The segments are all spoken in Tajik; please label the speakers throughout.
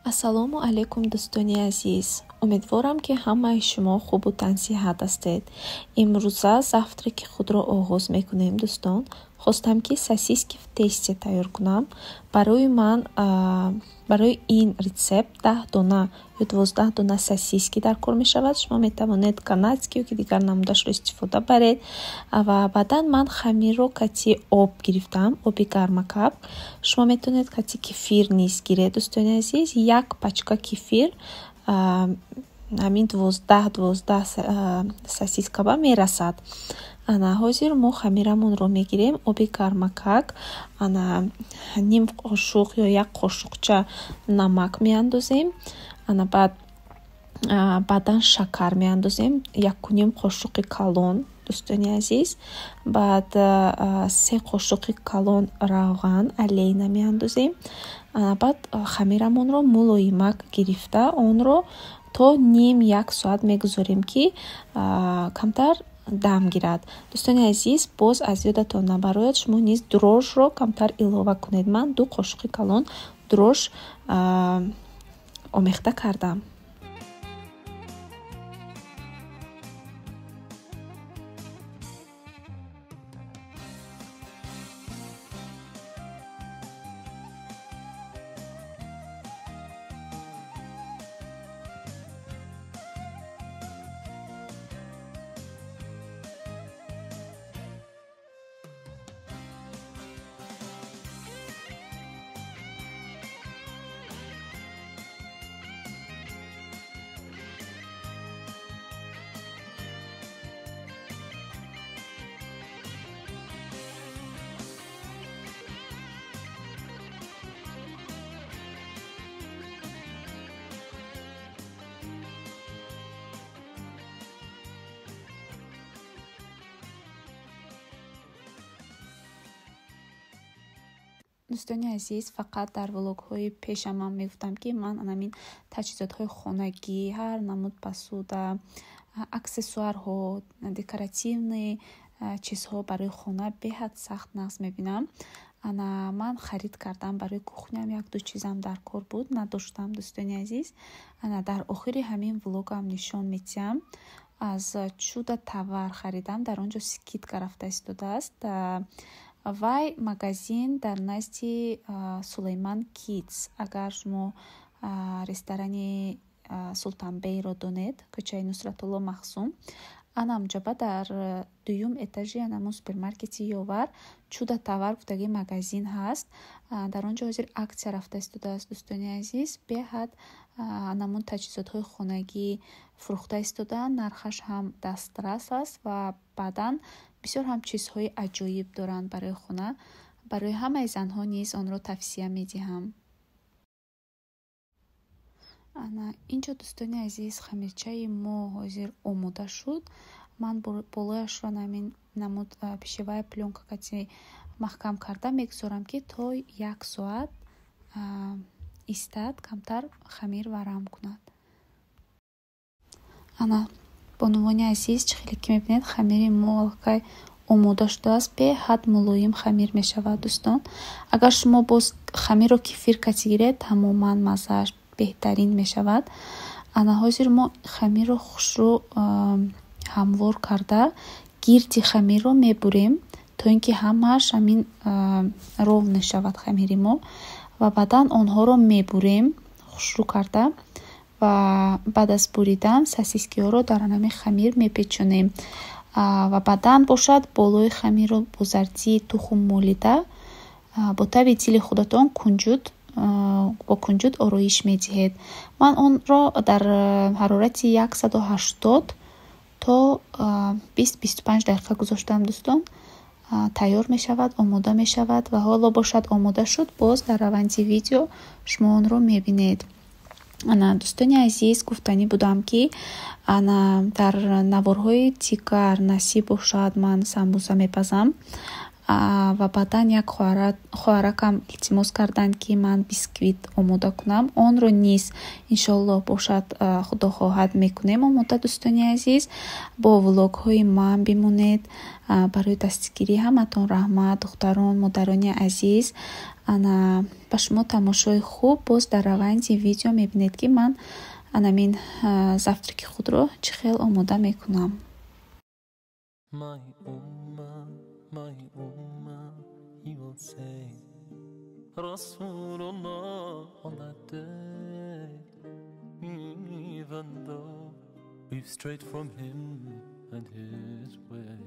Speaker 1: Ассалому алайкум, дӯстони азиз! Умедворам, ки ҳамаи шумо хубу тансиҳат ҳастед. Имрӯза завтраки худро оғоз мекунем, дӯстон. Хостам, ки сосиски в тесте тайёр кунам. Барои ман барои ин рецепт 10 дона ё 12 дона сосиски дар кор мешавад. Шумо метавонед канадский ё ки дигар намудашро истифода баред. Ва баъдан ман хамирро кати об гирифтам, оби гармакак. Шумо метавонед кати кефир низ гиред, дӯстони азиз. Як пачка кефир ҳамин 12 сосискаба мерасад. Ана ҳозир мо хамирамонро мегирем, оби гармакак, ана ним қошуқ ё як қошуқча намак меандозем, ана баъд баъдан шакар меандозем, якуним қошуқи калон, дӯстони азиз. Баъд 3 қошуқи калон равған Олейна меандозем. Баъд хамирамонро мулоимак гирифта, онро то ним як соат мегузорем, ки камтар дам гирад. Дӯстони азиз, боз аз ёдатон набарояд, шумо низ дрожжро камтар илова кунед. Ман 2 қошуқи калон дрожж омехта кардам. Дӯстони азиз, фақат дар влогҳои пешам ман мегуфтам, ки ман анамин таҷҳизотҳои хонагӣ, ҳар намуд посуда, аксессуарҳо, декоративный чизҳо барои хона беҳад сахт нағз мебинам. Ана ман харид кардам барои кухняам, як-ду чизам дар кор буд, надоштам, дӯстони азиз. Ана дар охири ҳамин влогам нишон медиҳам. Аз Чудо товар харидам, дар он ҷо скидка рафта истодааст. Вай магазин дар назди Сулайман Кидс. Агар шумо ресторани Султанбейро донед, кӯчаи Нусратулло Махсум, ана ҳамҷоба дар дуюм этажи анамун супермаркети Ёвар Чудо товар гуфтаги магазин ҳаст. Дар он ҷо ҳозир аксия рафта истодааст, дӯстони азиз. Беҳад анамун таҷҳизотҳои хонагӣ фурӯхта истодаанд, нархаш ҳам дастрас аст ва баъдан бисёр ҳам чизҳои аҷоиб доранд барои хона. Барои ҳамаи занҳо низ онро тавсия медиҳам. Ана инҷо, дӯстони азиз, хамирчаи мо ҳозир омода шуд. Ман болояшро ҳамин намуд пищевая плёнка кати маҳкам карда мегузорам, ки то як соат истад, камтар хамир варам кунад. Ана бонувони азиз, чӣ хеле ки мебинед, хамири мо аллакай омода шудааст. Беҳад мулоим хамир мешавад, дӯстон. Агар шумо боз хамирро кефир кати гиред, тамоман маззааш беҳтарин мешавад. Ана ҳозир мо хамирро хушрӯ ҳамвор карда, гирди хамирро мебурем, то ин ки ҳамааш ҳамин ровно шавад хамири мо. Ва баъдан онҳоро мебурем хушрӯ карда ва баъд аз буридан сосискиҳоро дар ҳамин хамир мепечонем. Ва баъдан бошад, болои хамирро бо зардии тухм молида, бо таби дили худатон кунҷуд бо кунҷуд ороиш медиҳед. Ман онро дар ҳарорати 180 то 20-25 дақиқа гузоштам, дӯстон. Тайёр мешавад, омода мешавад ва ҳоло бошад омода шуд, боз дар раванди видео шумо онро мебинед. Ана дӯстони азиз, гуфтанӣ будам, ки ана дар наворҳои дигар насиб бошад, ман самбуса мепазам. Ва баъдан як хоҳаракам илтимос карданд, ки ман бисквит омода кунам. Онро низ иншоаллоҳ бошад, худо хоҳад, мекунем омода, дӯстони азиз. Бо влогҳои ман бимонед. Барои дастгирӣ ҳаматон раҳмат, духтарон, модарони азиз. Ана ба шумо тамошои хуб. Боз дар раванди видео мебинед, ки ман анамин завтраки худро чӣ хел омода мекунам.
Speaker 2: My ummah, my ummah, he will say, Rasulullah on that day, even though we've strayed from him and his way.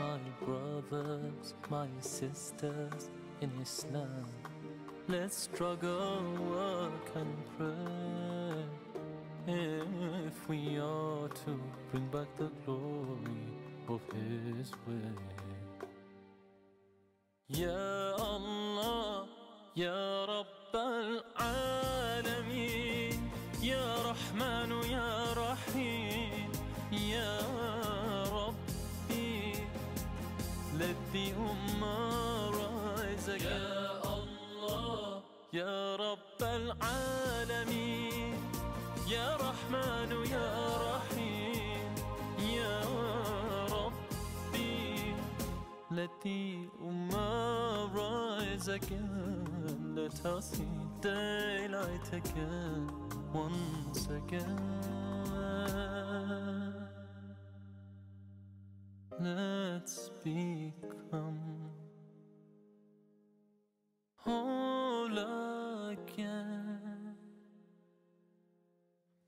Speaker 2: My brothers, my sisters in Islam, let's struggle, work and pray. If we are to bring back the glory of his way. Ya Allah, Ya Rabb al-Alameen, Ya Rahman, Ya Rahim, Ya Rabbi, let the Ummah rise again. Ya Allah, Ya Rabb al-Alameen, Ya Rahman, Ya Rahim, Ya Rabbi, let the Ummah rise again. Let us see daylight again, once again. Let's become whole again,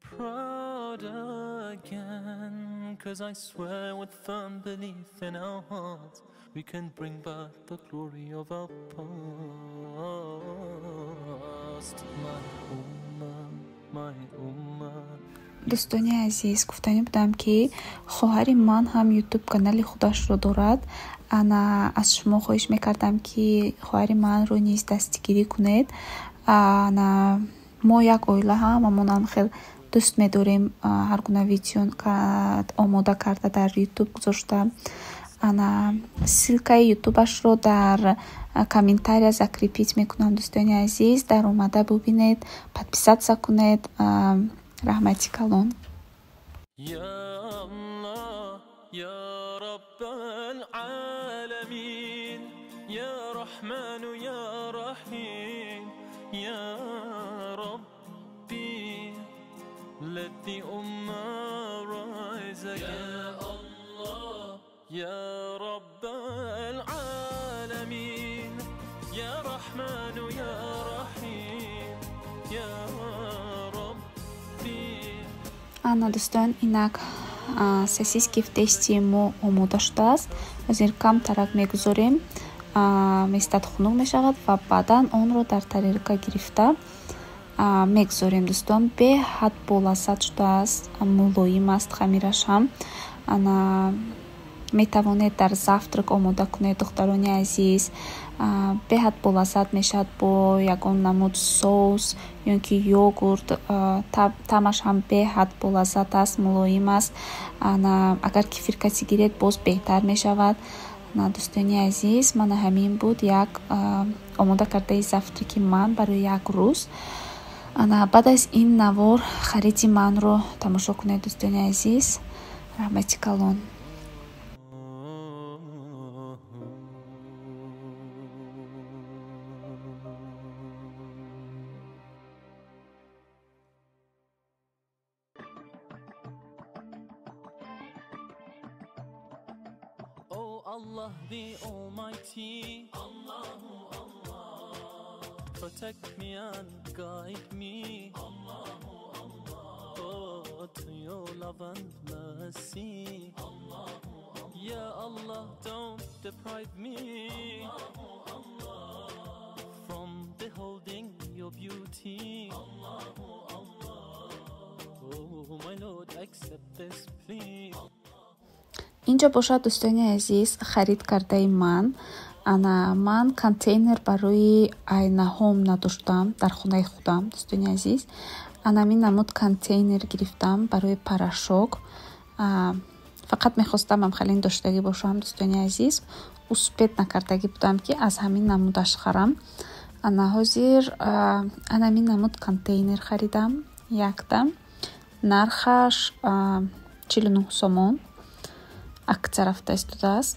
Speaker 2: proud again, 'cause I swear with firm belief in our hearts, we can bring back the glory of our past. My ummah, my ummah.
Speaker 1: Дӯстони азиз, гуфтанӣ будам, ки хоҳари ман ҳам ютуб канали худашро дорад. Ана аз шумо хоҳиш мекардам, ки хоҳари манро низ дастгирӣ кунед. Ана мо як оила ҳамамонам хел дӯст медорем ҳар гуна видео омода карда дар ютуб гузошта. Ана ссылкаи ютубашро дар комментария закрепить мекунам, дӯстони азиз, дар омада бубинед, подписаться кунед. Раҳмати калон.
Speaker 2: Ya Allah, Ya Rabb al-Alamin, Ya Rahman, Ya Rahim, Ya Rabbi, let the Ummah rise again. Ya Allah, Ya Rabb al-Alamin, Ya Rahman, Ya Rahim, Ya Rabbi.
Speaker 1: Ана дӯстон, инак сосиски в тесте мо омода шудааст. Ҳозир камтарак мегузорем, местад хунук мешавад ва баъдан онро дар тарелка гирифта мегузорем, дӯстон. Беҳад болаззат шудааст, мулоим аст хамираш ҳам. Ана метавонед дар завтрак омода кунед, духтарони азиз. Беҳад болаззат мешавад бо ягон намуд соус ё ки йогурт. Таъмаш ҳам беҳад болаззат аст, мулоим аст. Ана агар кефир касе гиред, боз беҳтар мешавад. Ана дӯстони азиз, мана ҳамин буд як омода кардаи завтраки ман барои як рӯз. Ана баъд аз ин навор хариди манро тамошо кунед, дӯстони азиз. Раҳмати калон.
Speaker 2: Oh Allah the Almighty, Allahu Allah, protect me and guide me, Allahu Allah, oh, to your love and mercy, Allahu Allah, Ya Allah, don't deprive me, Allahu Allah, from beholding your beauty, Allahu Allah, oh my Lord, accept this plea.
Speaker 1: Инҷо бошад, дӯстони азиз, харид кардаи ман. Ана ман контейнер барои айнаҳом надоштам дар хонаи худам, дӯстони азиз. Анамин намуд контейнер гирифтам барои порошок. Фақат мехостам ҳамхелин доштагӣ бошам, дӯстони азиз. Успеть накардагӣ будам, ки аз ҳамин намудаш харам. Ана ҳозир анамин намуд контейнер харидам якта. Нархаш 49 сомон, акция рафта истодааст.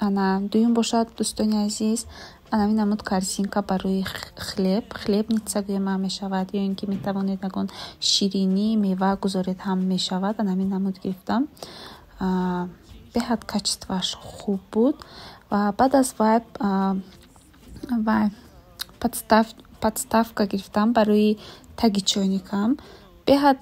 Speaker 1: Ана дуюм бошад, дӯстони азиз, анамин намуд корзинка барои хлеб, хлебница гӯем ҳам мешавад, ё ин ки метавонед ягон ширинӣ, мева гузоред ҳам мешавад. Анамин намуд гирифтам. Беҳад качествоаш хуб буд. Ва баъд аз вай подставка гирифтам барои таги чойникам. Беҳад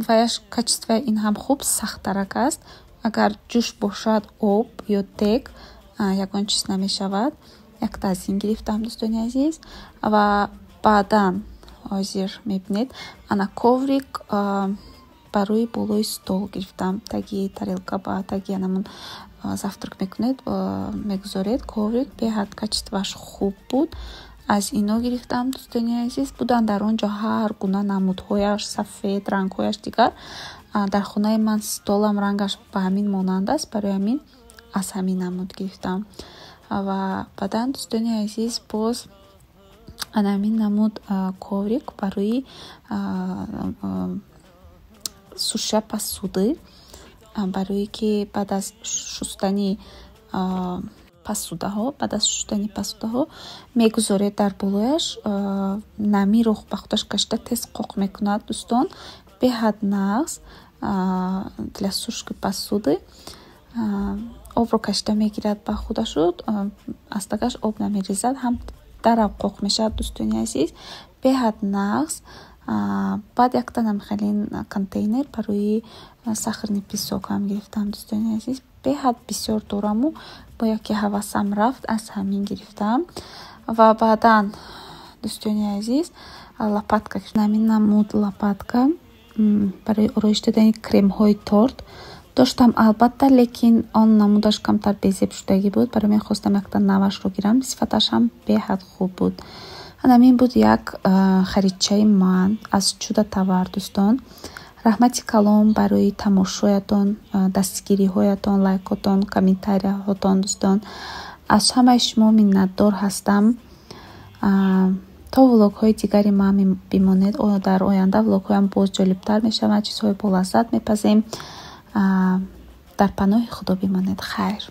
Speaker 1: ваяш качествои ин ҳам хуб, сахттарак аст. Агар ҷӯш бошад об ё тег, ягон чиз намешавад. Якта аз ин гирифтам, дӯстони азиз. Ва баъдан ҳозир мебинед, ана коврик барои болои стол гирифтам. Таги тарелка ба таги анамун завтрак мекунед, мегузоред коврик. Беҳад качествоаш хуб буд. Аз ино гирифтам, дӯстони азиз. Буданд дар он ҷо ҳар гуна намудҳояш, сафед, рангҳояш дигар. Дар хонаи ман столам рангаш ба ҳамин монанд аст, барои ҳамин аз ҳамин намуд гирифтам. Ва баъдан, дӯстони азиз, боз анамин намуд коврик барои сушка посуды, барое ки баъд аз шустани посудаҳо, баъд аз шустани посудаҳо мегузоред дар болояш, намиро ба худаш кашида, тез қоқ мекунад, дӯстон. Беҳад нағз для сушки посуды. Обро кашида мегирад ба худашу аз тагаш об намерезад, ҳам дарав қоқ мешавад, дӯстони азиз. Беҳад нағз. Баъд якта намхелин контейнер барои сахарный песок ҳам гирифтам, дӯстони азиз. Беҳад бисёр дораму бо яке ҳавасам рафт, аз ҳамин гирифтам. Ва баъдан, дӯстони азиз, лопатка, ҳамин намуд лопатка барои ороиш додани кремҳои торт доштам албатта, лекин он намудаш камтар безеб шудагӣ буд. Барои ман хостам якта навашро гирам. Сифаташ ҳам беҳад хуб буд. Ҳамин буд як харидчаи ман аз Чудо Товар, дӯстон. Раҳмати калом барои тамошоятон, дастгириҳоятон, лайкотон, комментарияҳотон, дӯстон. Аз ҳамаи шумо миннатдор ҳастам. То влогҳои дигари ман бимонед. Дар оянда влогҳоям боз ҷолибтар мешаванд, чизҳои болаззат мепазем. Дар паноҳи Худо бимонед. Хайр.